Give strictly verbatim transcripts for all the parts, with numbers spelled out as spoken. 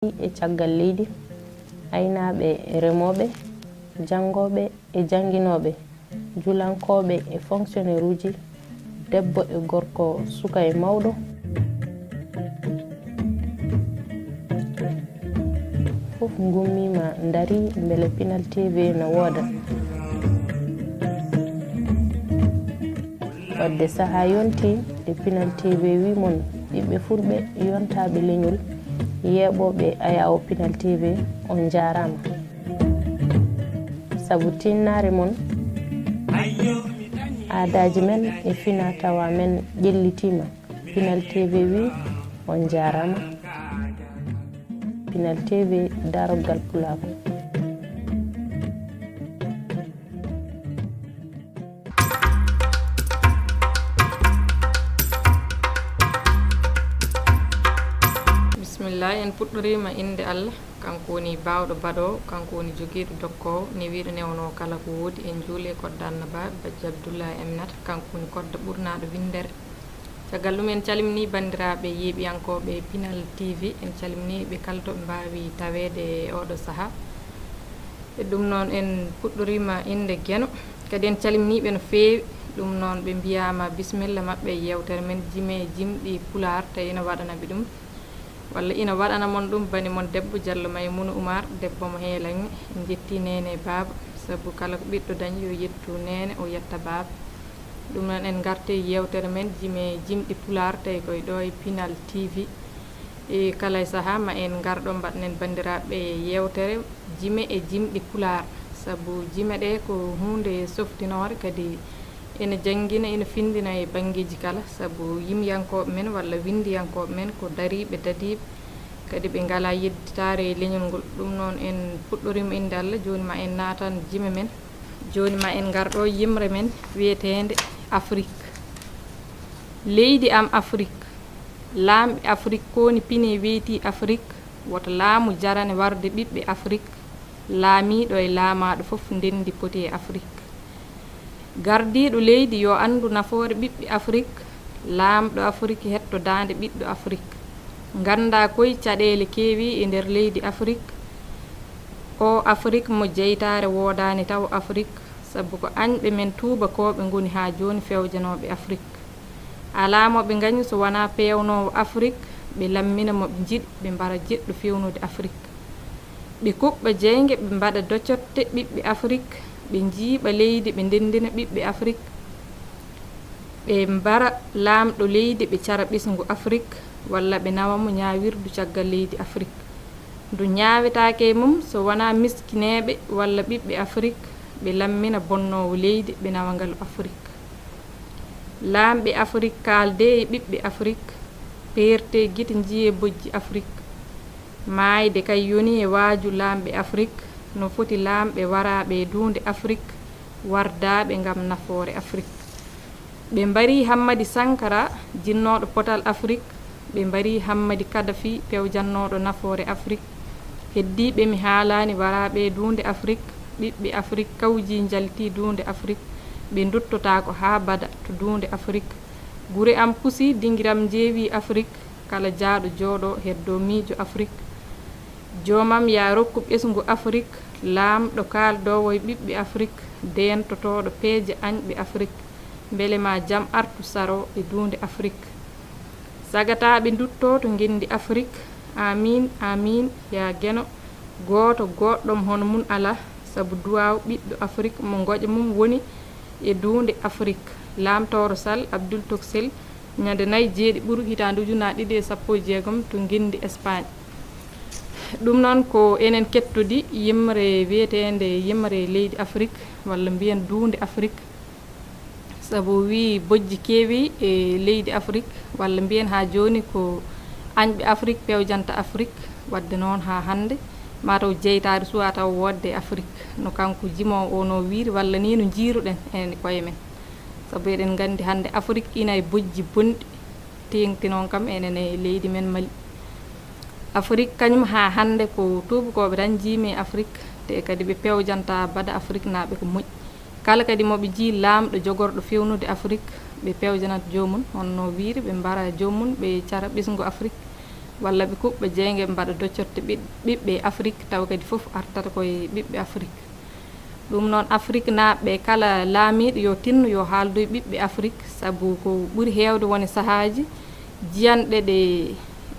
e caggal leydi, aynaaɓe e remooɓe, janngooɓe e jannginooɓe, julankooɓe e fonctionnaire uji, debbo e gorko, suka e mawɗo, fof ngummiima, ndarii mbele Pinal T V na wooda. Wadde sahaa yontii, e Pinal T V wi mon, ɓiɓɓe fulɓe, yontaaɓe leñol, yeeɓooɓe ayaawo Pinal T V, on njaaraama. Sabu tinnaare mon, aadaaji men e finaa-tawaa men ƴellitiima. Pinal T V wi, on njaaraama. Pinal T V, daaroggal Pulaaku. Bismillah, en puɗɗoriima innde Allah, kanko woni baawɗo baɗoowo, kanko woni jogiiɗo dokkoowo, newiiɗo newnoowo kala ko woodi. En njuuli e kodda Annabaaɓe, Bajjo Abdullahi Aminata, kanko woni kodda ɓurnaaɗo winndere. Caggal ɗum, en calminii banndiraaɓe yeeɓiyankooɓe Pinal T V, en calminii ɓe kala to ɓe mbaawi taweede e ooɗo sahaa. E ɗum noon, en puɗɗoriima innde Geno, kadi en calminii ɓe no feewi. Ɗum noon, ɓe mbiyaama bisimilla maɓɓe e yeewtere men Jime e Jimɗi Pulaar, tawi ina waɗana ɓe ɗum, walla ina waɗana mon ɗum, bani mon debbo Jallo Maymuna Umar, debbo mo Heelaŋŋe. En njettii neene e baaba, sabu kala ko ɓiɗɗo dañi, yo yettu neene, o yetta baaba. Ɗum noon, en ngartii yeewtere men Jime e Jimɗi Pulaar, tawi koye ɗo e Pinal T V. E kala e sahaa, ma en ngar ɗo, mbaɗnen banndiraaɓe yeewtere Jime e Jimɗi Pulaar, sabu jime ɗe ko huunde softinoore, kadi ene janngina, ene finndina e banngeeji kala, sabu yimyankooɓe men walla winndiyankooɓe men ko dariiɓe, dadiiɓe, kadi ɓe ngalaa yedditaare e leñol ngol. Ɗum noon, en puɗɗoriima innde Allah, jooni ma en naatan jime men. Jooni ma en ngar ɗo yimre men wiyeteende Afrik. Leydi am Afrik, laamɓe Afrik, ko woni pine weyti Afrik, woto laamu jarane warde ɓiɓɓe Afrik, laamiiɗo e laamaaɗo fof ndenndi poti e Afrik. Gardiiɗo leydi yo anndu nafoore ɓiɓɓe Afrik, laamɗo Afrik hetto daande ɓiɗɗo Afrik. Ngannda koy caɗeele keewi e nder leydi Afrik. O Afrik mo jeytaare woodaani taw Afrik, sabu ko añɓe men tuubakooɓe ngoni haa jooni fewjanooɓe Afrik. Alaa mo ɓe ngañi so wonaa peewnoowo Afrik, ɓe lammina mo ɓe njiɗi, ɓe mbara jiɗɗo fewnude Afrik. Ɓe kuɓɓa jeynge, ɓe mbaɗa docotte ɓiɓɓe Afrik, ɓe njiiɓa leydi, ɓe ndenndina ɓiɓɓe Afrik. Ɓe mbara laamɗo leydi, ɓe cara ɓesngu Afrik, walla ɓe nawa mo ñaawirdu caggal leydi Afrik. Ndu ñaawetaake e mum so wonaa miskineeɓe walla ɓiɓɓe Afrik, ɓe lammina bonnoowo leydi, ɓe nawa ngalu Afrik. Laamɓe Afrik, kaaldee e ɓiɓɓe Afrik, peertee gite, njiyee bojji Afrik. Maayde kay yonii e waaju laamɓe Afrik, no foti laamɓe waraaɓe e duunde Afrik, wardaaɓe ngam nafoore Afrik. Ɓe mbarii Hammadi Sankara, jinnooɗo potal Afrik, ɓe mbarii Hammadi Kadafi, pewjannooɗo nafoore Afrik. Heddii ɓe mi haalaani, waraaɓe e duunde Afrik, ɓiɓɓe Afrik kawjii njaltii duunde Afrik, ɓe nduttotaako haa bada to duunde Afrik. Gure am pusii, dingiram njeewii Afrik, kala jaaɗo jooɗo heddoo miijo Afrik. Joomam yaa rokku ɓesngu Afrik, laamɗo kaaldoowo e ɓiɓɓe Afrik, deentotooɗo peeje añɓe Afrik, mbele ma jam artu saro e duunde Afrik. Sagataaɓe nduttoo to ngenndi Afrik, aamiin, aamiin, yaa Geno, gooto goɗɗom hono mum alaa, sabu duwaaw ɓiɗɗo Afrik mo ngoƴa mum woni e duunde Afrik. Laamtooro Sal, Abdul Toksel, ñande nayi jeeɗi ɓuru hitaande ujunnaji ɗiɗi e sappo e jeegom to ngenndi Espagne. Ɗum noon ko enen kettodi yimre wiyeteende yimre leydi Afrik, walla mbiyen duunde Afrik. Sabu o wii bojji keewi e leydi Afrik, walla mbiyen haa jooni ko añɓe Afrik pewjanta Afrik, wadde noon haa hannde mataw jeytaade suwaa taw woodde e Afrik, no kanko jimoowo o no wiiri, walla ni no njiiruɗen enen e koye men. Sabu eɗen nganndi hannde Afrik ina e bojji bonɗi, teeŋti noon kam enen e leydi men Mali. Afrik kañum haa hannde ko tuubakooɓe tan njiimi e Afrik, te kadi ɓe pewjanta bada Afriknaaɓe ko moƴƴi. Kala kadi mo ɓe njii laamɗo jogorɗo fewnude Afrik, ɓe pewjanat joomum, hono no wiiri, ɓe mbara joomum, ɓe cara ɓesngu Afrik. walla ɓe kuɓɓa jeynge, ɓe mbaɗa doccorte ɓiɗ-, ɓiɓɓe Afrik, tawa kadi fof artata koye ɓiɓɓe Afrik. Ɗum noon, Afriknaaɓe kala laamiiɗo yo tinno, yo haaldoy ɓiɓɓe Afrik, sabu ko ɓuri heewde woni sahaaji jiyanɗe ɗe,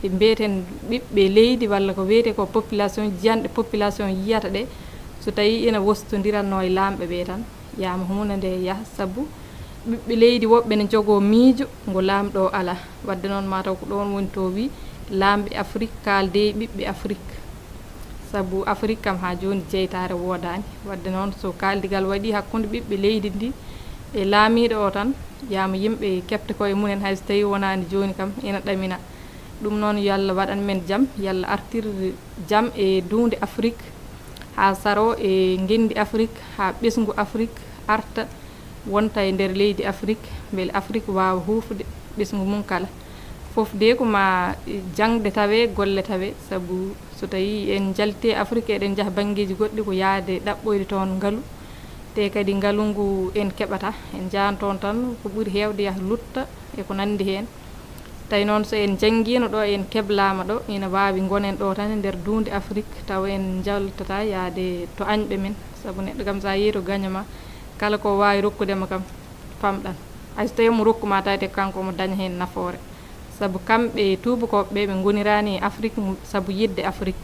ɗe mbiyeten ɓiɓɓe leydi, walla ko wiyetee ko population, jiyanɗe population yiyata ɗe, so tawii ina wostondiratnoo e laamɓe ɓee tan, yaama huunde nde yaha, sabu ɓiɓɓe leydi woɓɓe ne njogoo miijo ngo laamɗo o alaa. Waɗde noon, mataw ko ɗoon woni to wii laamɓe Afrik kaalde e ɓiɓɓe Afrik. Sabu Afrik kam haa jooni jeytaare woodaani. Waɗde noon, so kaaldigal waɗii hakkunde ɓiɓɓe leydi ndi e laamiiɗo o tan, yaama yimɓe keɓta koye mumen, hay so tawii wonaani jooni kam ina ɗamina. Ɗum noon, yo Allah waɗan men jam, yo Allah artir jam e duunde Afrik, haa saroo e ngenndi Afrik, haa ɓesngu Afrik arta wonta e nder leydi Afrik, mbele Afrik waawa huufude ɓesngu mum kala. Fof de ko maa jaŋde tawee, golle tawee, sabu so tawii en njaltii Afrik, eɗen njaha banngeeji goɗɗi, ko yahde ɗaɓɓoyde toon ngalu. Te kadi ngalu ngu en keɓataa, en njahan toon tan, ko ɓuri heewde yaha lutta e ko nanndi heen. Tawi noon, so en njanngiino ɗo, en keblaama ɗo, ina waawi ngonen ɗo tan e nder duunde Afrik, tawa en njaltataa yahde to añɓe men, sabu neɗɗo kam, so a yehii to gaño ma, kala ko waawi rokkude ma kam, famɗan. Hay so tawii mo rokku ma, tawde kanko omo daña heen nafoore. Sabu kamɓe tuubakooɓe ɓe, ɓe ngoniraani e Afrik sabu yiɗde Afrik.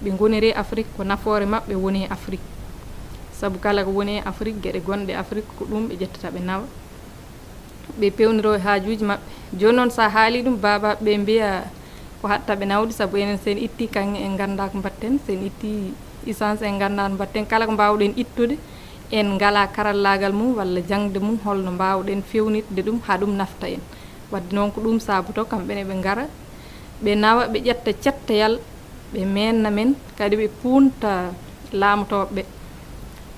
Ɓe ngoniri Afrik ko nafoore maɓɓe woni e Afrik. Sabu kala ko woni e Afrik, geɗe gonɗe Afrik, ko ɗum ɓe ƴettata, ɓe nawa, ɓe pewniroo e haajuuji maɓɓe. Jooni noon, so a haalii ɗum, baabaaɓe ɓe mbiya ko haɗta ɓe nawde, sabu enen, so en ittii kaŋŋe, en nganndaa ko mbaɗten, so en ittii essence, en nganndaa no mbaɗten, kala ko mbaawɗen ittude, en ngalaa karallaagal mum walla jaŋde mum, holno mbaawɗen fewnitde ɗum haa ɗum nafta en. Waɗde noon, ko ɗum saabotoo kamɓe ne ɓe ngara, ɓe nawa, ɓe ƴetta cetteyal, ɓe meenna men, kadi ɓe puunta laamotooɓe ɓe.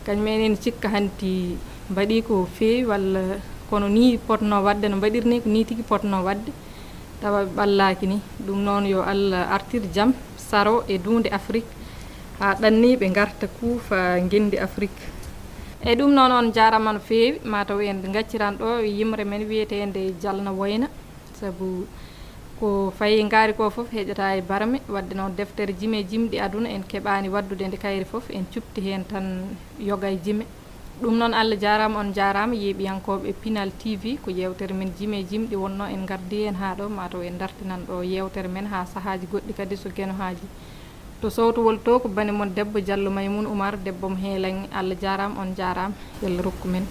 Kañum en ene cikka hanti mbaɗii ko feewi, walla kono nii potnoo waɗde, no mbaɗiri nii, ko nii tigi potnoo waɗde, tawa ɓe ɓallaaki nii. Ɗum noon, yo Allah artir jam, saro e duunde Afrik, haa ɗanniiɓe ngarta kuufa ngenndi Afrik. E ɗum noon, on njaaraama no feewi, mataw en ngacciran ɗo yimre men wiyeteende Jalna Woyna, sabu ko fayi ngaari ko fof heƴata e barme. Waɗde noon, deftere Jime Jimɗi Aduna en keɓaani waɗdude nde kayri fof, en cupti heen tan yoga e jime. Ɗum noon, Allah jaaraama, on njaaraama, yeeɓiyankooɓe Pinal T V, ko yeewtere men Jime Jimɗi wonnoo, en ngardii heen haa ɗo, mataw en ndartinan ɗo yeewtere men haa sahaaji goɗɗi kadi, so Geno haaji. To sowtowol to, ko bane mon debbo Jallo Maymun Umar, debbo mo Heelan. Allah jaaraama, on njaaraama, yo Allah rokku men